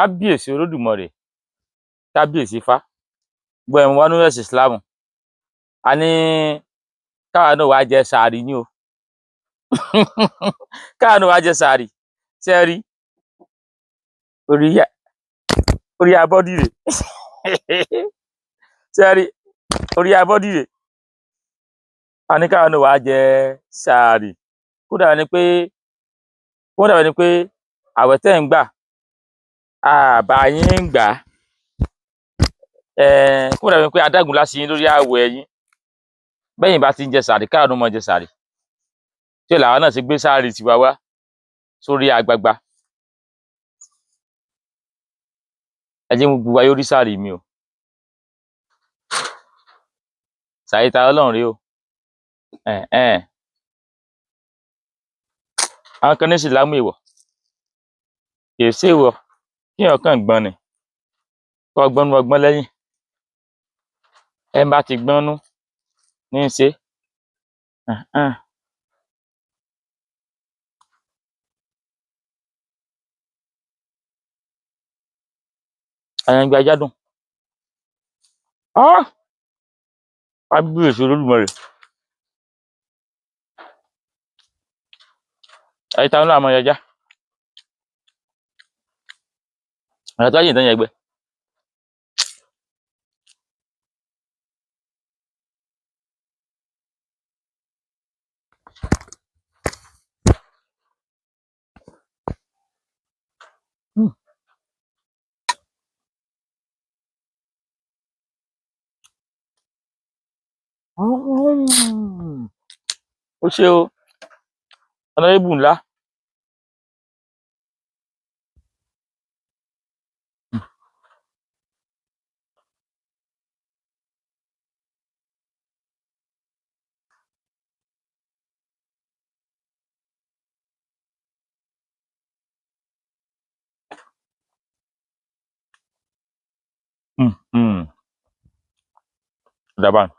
Kábíyèsí Olódùmarè, kábíyèsí Ifá, gbogbo ẹ̀yin wa nínú ẹ̀sìn Ìsìlámù, a ní káwa náà wá jẹ sàárì ni o. Káwa náà wá jẹ sàárì. Ṣé ẹ rí orí orí abọ́dí rè? Ṣé ẹ rí orí abọ́dí rè? A ní káwa náà wá jẹ sàárì. Kódà ni pé kódà ni pé àwẹ̀ tẹ́ ń gbà, àbá yín ń gbà á. Kódà ni pé adágúnlá sí yín lórí àwẹ̀ yín. Bẹ́yìn bá ti ń jẹ sàárì, káwa náà máa jẹ sàárì. Tí làwa náà ṣe gbé sàárì tiwa wá sórí agbagba. Ẹ jẹ́ gbogbo wa yóò rí sàárì mi o. Sàárì ta Ọlọ́run rèé o. Àwọn kan ní Ìsìlámù èèwọ̀. Kì í ṣèwọ̀, kéèyàn kàn gbọ́n ni. Kọ́ gbọ́n nú ọgbọ́n lẹ́yìn. Ẹ bá ti gbọ́n nú ní í ṣe. Àyàngbá ajá dùn. Ah! Kábíyèsí Olódùmarè. Ẹ̀yin ta ló àmọ́ ẹja? Ọ̀nà tó yìn tán yẹn gbẹ. Ó ṣe o, ọ̀nàrẹ́bù ńlá. Ó dà báun.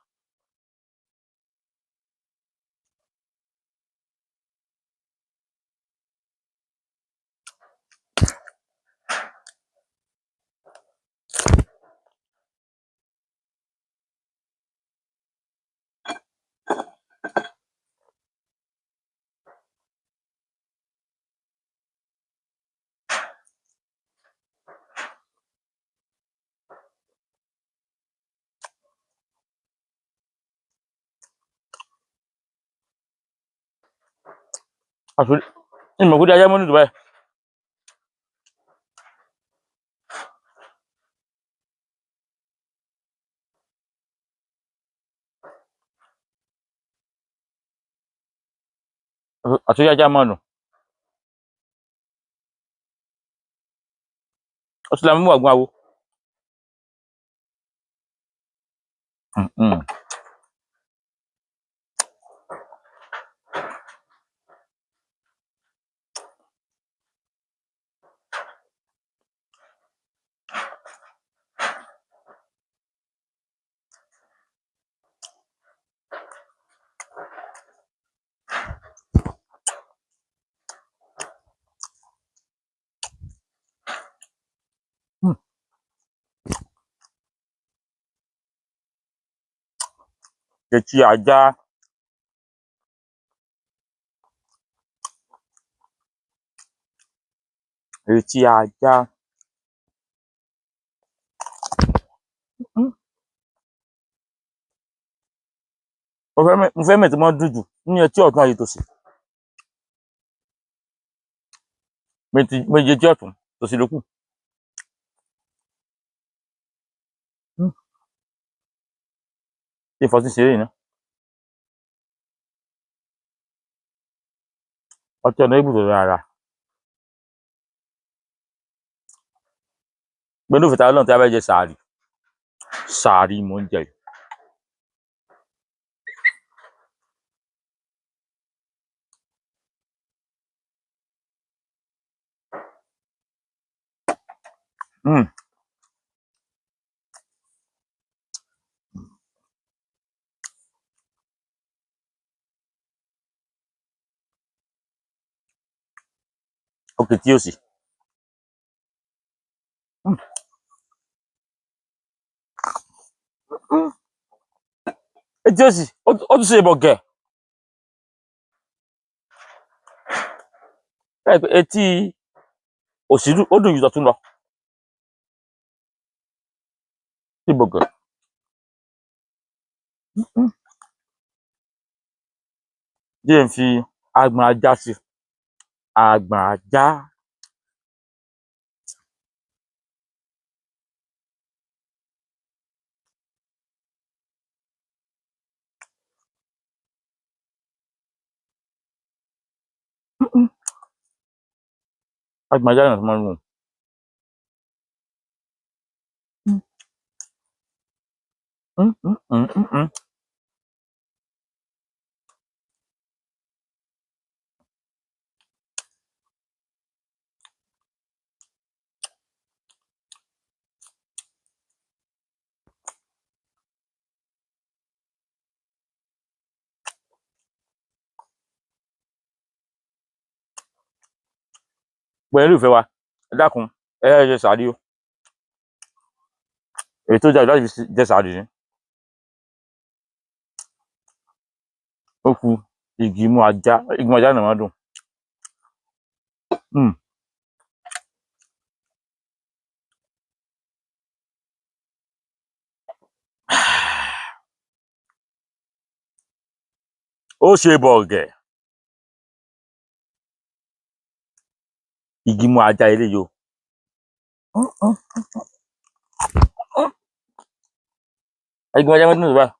Àṣírí ìmọ̀ kó dé ajá mọ́nú Dubai. Àṣírí ajá mọ́nù. Ó sì la mú àgbọn àwo. Etí ajá. Etí ajá. Mo fẹ́ mẹ̀ tí wọ́n dùn jù nínú etí ọ̀tún àti tòsì. Méjì etí ọ̀tún, tòsì ló kù. Ṣé ìfọ̀sí ṣeré yìí ná? Ọtí ọ̀nà ibùdó rárá. Gbẹ́nu òfìta Ọlọ́run tí a bá jẹ sàárì. Sàárì mò ń jẹ yìí. Òkè tí ó sì. Etí òsì ó tún ṣe bọ̀gẹ̀. Bẹ́ẹ̀ pé etí òsì ó dùn ju tọ̀tún lọ. Ṣe bọ̀gẹ̀. Díẹ̀ ń fi agbọ̀n ajá sí. Agbọ̀n ajá. Agbọ̀n ajá náà tó máa ń dùn. Pẹ̀lú ìfẹ́ wa, ẹ dákun, ẹ jẹ sàárì o. Èyí tó jáde láti fi jẹ sàárì ni. Ó ku igi imú ajá, igi imú ajá náà máa dùn. Ó ṣe bọ̀gẹ̀. Igi imú ajá eléyìí o. Igi imú ajá máa ń dùn báyìí.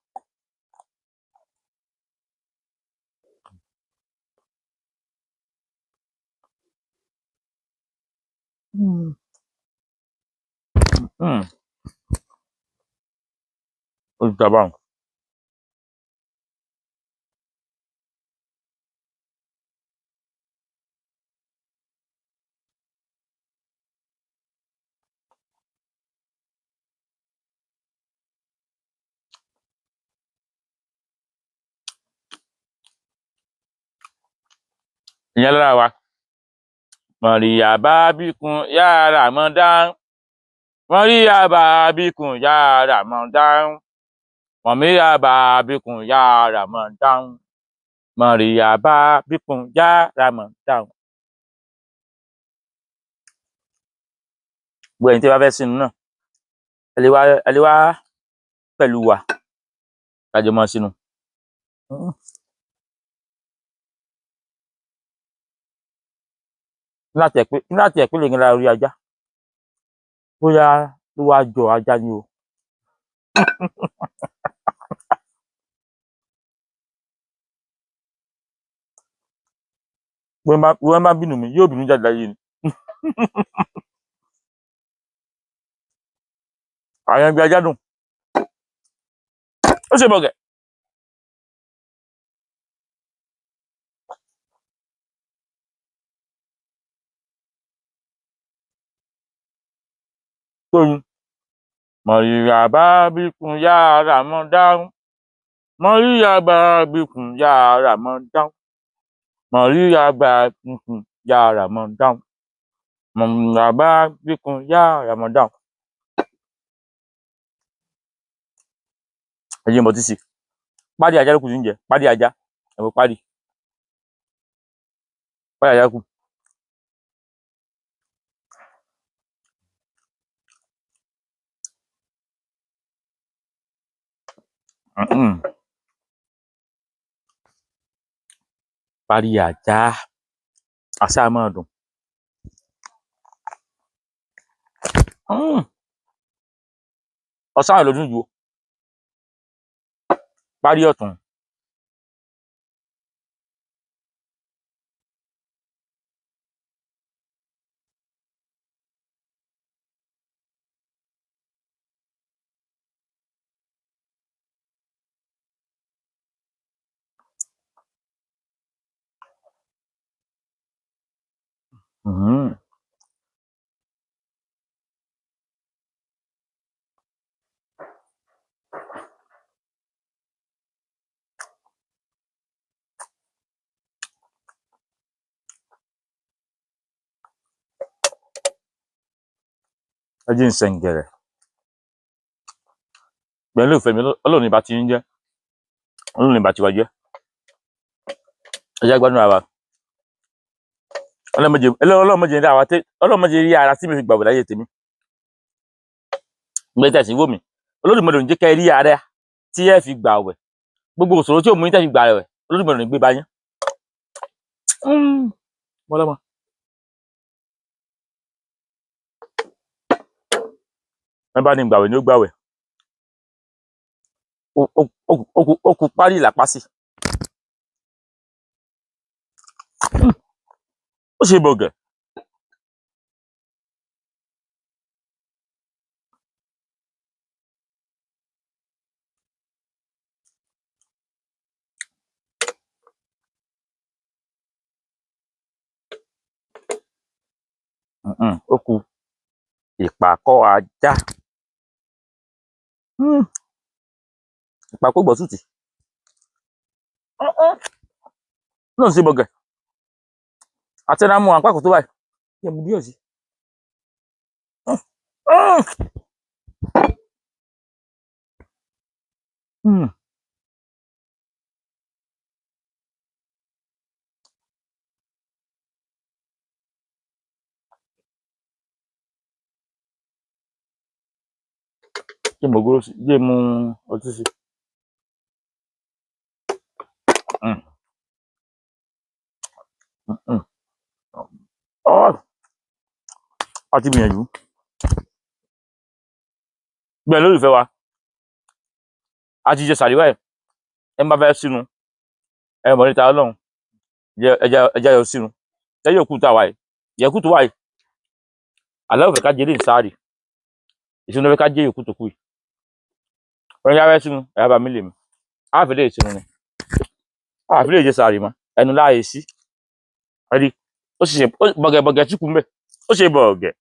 Ó ti dà báun. Ìyẹn lára wa. Mọ̀ríyá bá bíkun yá Ràmọ́dán. Mọ̀ríyá bá bíkun yá Ràmọ́dán. Mọ̀ríyá bá bíkun yá Ràmọ́dán. Mọ̀ríyá bá bíkun yá Ràmọ́dán. Gbogbo ẹ̀yin tí ẹ bá fẹ́ sínú náà, ẹ lè wá pẹ̀lú wa ká jọ máa sínú. Láti ẹ̀ pé lè gan lára orí ajá. Bóyá ló wá jọ ajá ni o. Bí wọ́n bá bínú mi, yóò bínú jáde láyé ni. Àyàngbé ajá dùn. Ó ṣe bọ̀gẹ̀. Tóyin. Mọ̀ríyá bá bíkun yá Ràmọ́dán. Mọ̀ríyá bá bíkun yá Ràmọ́dán. Mọ̀ríyá bá bíkun yá Ràmọ́dán. Mọ̀ríyá bá bíkun yá Ràmọ́dán. Ẹ jẹ́ n bọtí sí. Páàdì ajá ló kù tí ń jẹ. Páàdì ajá. Ẹ wo páàdì. Páàdì ajá kù. Páàdì ajá. Àṣá máa dùn. Ọ̀sán ló dùn jù o. Páàdì ọ̀tún. Ẹ jẹ́ n ṣẹ̀ǹgẹ̀rẹ̀. Pẹ̀lú ìfẹ́ mi, Ọlọ́run ní bá ti ń jẹ́. Ọlọ́run ní bàtí wa jẹ́. Ẹ jẹ́ gbádùn ara wa. Ọlọ́run má jẹ́ rí ara tí mi fi gbàgbọ́ láyé tèmi. Gbé tẹ̀sí wò mí. Olódùmarè ò ní jẹ́ kẹ́ rí ara tí ẹ fi gbàwẹ̀. Gbogbo ìṣòro tí ò mú yín tẹ́ fi gbàwẹ̀, Olódùmarè ò ní gbé bá yín. Mọ́lọ́mọ́. Wọ́n bá ní gbàwẹ̀ ní ó gbàwẹ̀. Ó kú parí ìlàpásì. Ó ṣe bọ̀gẹ̀. Ó kú ìpàkọ́ ajá. Ìpàkọ́ gbọ̀sùtì. Náà ṣe bọ̀gẹ̀. Àtẹnamọ́ àpapọ̀ tó báyìí. Yẹ mu díẹ̀ sí. Jẹ́ mu ògóró sí, jẹ́ mu ọtí sí. A ti gbìyànjú. Bẹ́ẹ̀ lólùfẹ́ wa, a ti jẹ sàárì báyìí. Ẹ má fẹ́ sínú, ẹ mọ̀ níta Ọlọ́run, ẹja yọ sínú. Ẹ yóò kú tá wa yìí, yẹ kú tó wa yìí. Àlọ́ òfẹ́ ká jẹ lè sáàrì. Ìṣúná fẹ́ ká jẹ yòókù tó kù yìí. Wọ́n yá fẹ́ sínú, ẹ̀yà bá mi lè mi. A fi lè sínú ni. A fi lè jẹ sàárì mọ́. Ẹnu láàyè sí. Ẹ rí, ó sì ṣe bọ̀gẹ̀bọ̀gẹ̀ tí kù ń bẹ̀. Ó ṣe bọ̀gẹ̀.